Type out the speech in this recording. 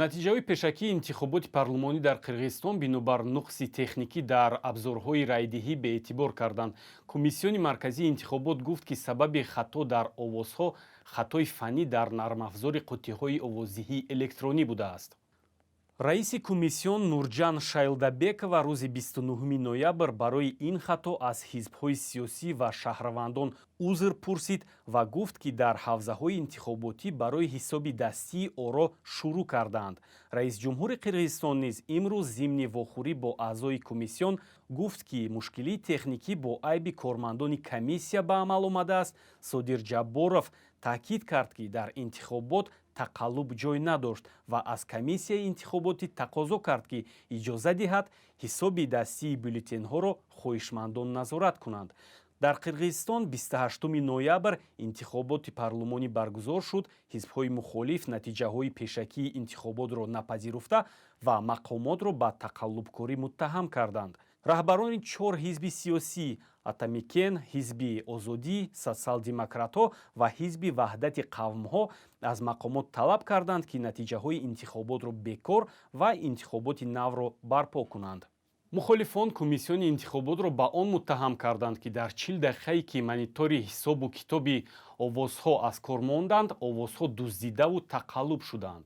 Натиҷаҳои пешакии интихоботи парлумонӣ дар Қирғизистон бинобар нуқси техникӣ дар абзорҳои райдиҳӣ беэътибор карданд. Комиссиони марказии интихобот гуфт, ки сабаби хато дар овозҳо хатои фаннӣ дар нармафзори қуттиҳои овоздиҳии электронӣ будааст. Раиси комиссион Нурҷан Шайлдабекова рӯзи 29 ноябр барои ин хато аз ҳизбҳои сиёсӣ ва шаҳрвандон узр пурсид ва гуфт, ки дар ҳавзаҳои интихоботӣ барои ҳисоби дастии оро шурӯъ кардаанд. Раисҷумҳури Қирғизистон низ имрӯз зимни вохӯрӣ бо аъзои комиссион гуфт, ки мушкилии техникӣ бо айби кормандони комиссия ба амал омадааст. Содир Ҷабборов таъкид кард, ки дар интихобот тақаллуб ҷой надошт ва аз комиссияи интихоботӣ тақозо кард, ки иҷоза диҳад ҳисоби дастии бюллетенҳоро хоҳишмандон назорат кунанд. Дар Қирғизистон 28 ноябр интихоботи парлумонӣ баргузор шуд. Ҳизбҳои мухолиф натиҷаҳои пешакии интихоботро напазируфта ва мақомотро ба тақаллубкорӣ муттаҳам карданд. Раҳбарони чор ҳизби сиёсӣ: «Атамекен», Ҳизби озодӣ, Социал-демократҳо ва Ҳизби ваҳдати қавмҳо аз мақомот талаб карданд, ки натиҷаҳои интихоботро бекор ва интихоботи навро барпо кунанд. Мухолифон комиссиони интихоботро ба он муттаҳам карданд, ки дар 40 дақиқае, ки монитори ҳисобу китоби овозҳо аз кор монданд, овозҳо дуздидаву тақаллуб шуданд.